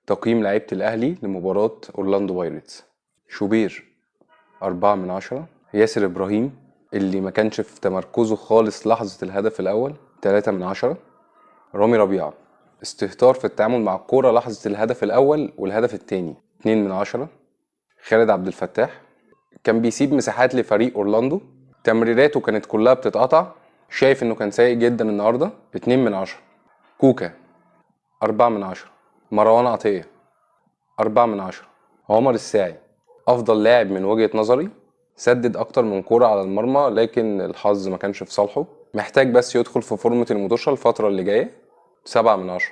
تقييم لعيبة الأهلي لمباراة أورلاندو بايرتس: شوبير 4 من 10، ياسر إبراهيم اللي ما كانش في تمركزه خالص لحظة الهدف الأول 3 من 10، رامي ربيعة استهتار في التعامل مع الكورة لحظة الهدف الأول والهدف التاني 2 من 10، خالد عبد الفتاح كان بيسيب مساحات لفريق أورلاندو، تمريراته كانت كلها بتتقطع، شايف إنه كان سيء جدا النهاردة 2 من 10، كوكا 4 من 10، مروان عطية 4 من 10، عمر الساعي أفضل لاعب من وجهة نظري، سدد أكتر من كورة على المرمى لكن الحظ ما كانش في صالحه، محتاج بس يدخل في فورمة المدوشة الفترة اللي جاية 7 من 10،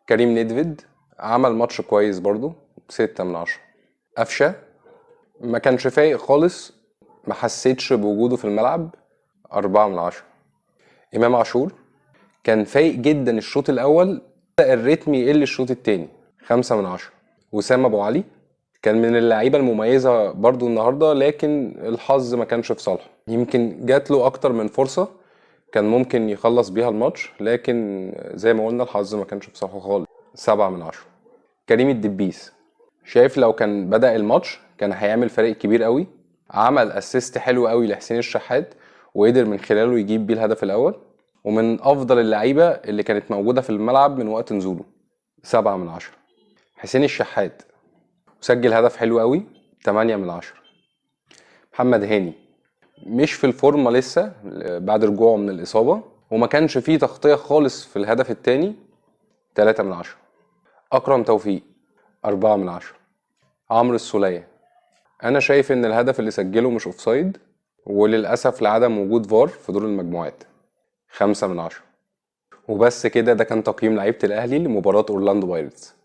كريم نيدفيد عمل ماتش كويس برضو 6 من 10، قفشة ما كانش فايق خالص، ما حسيتش بوجوده في الملعب 4 من 10، إمام عاشور كان فايق جدا الشوط الأول، بدأ الريتم يقل الشوط التاني 5 من 10، وسام أبو علي كان من اللعيبة المميزة برضو النهاردة لكن الحظ ما كانش في صالحه، يمكن جات له أكتر من فرصة كان ممكن يخلص بيها الماتش لكن زي ما قلنا الحظ ما كانش في صالحه خالص 7 من 10. كريم الدبيس شايف لو كان بدأ الماتش كان هيعمل فرق كبير قوي، عمل assist حلو قوي لحسين الشحات وقدر من خلاله يجيب بيه الهدف الأول، ومن أفضل اللعيبة اللي كانت موجودة في الملعب من وقت نزوله 7 من 10. حسين الشحات وسجل هدف حلو قوي 8 من 10. محمد هاني مش في الفورمة لسه بعد رجوعه من الإصابة وما كانش فيه تغطية خالص في الهدف التاني 3 من 10. أكرم توفيق 4 من 10. عمرو السولية أنا شايف إن الهدف اللي سجله مش offside وللأسف لعدم وجود فار في دور المجموعات 5 من 10. وبس كده، ده كان تقييم لعيبة الأهلي لمباراة أورلاندو بايرتس.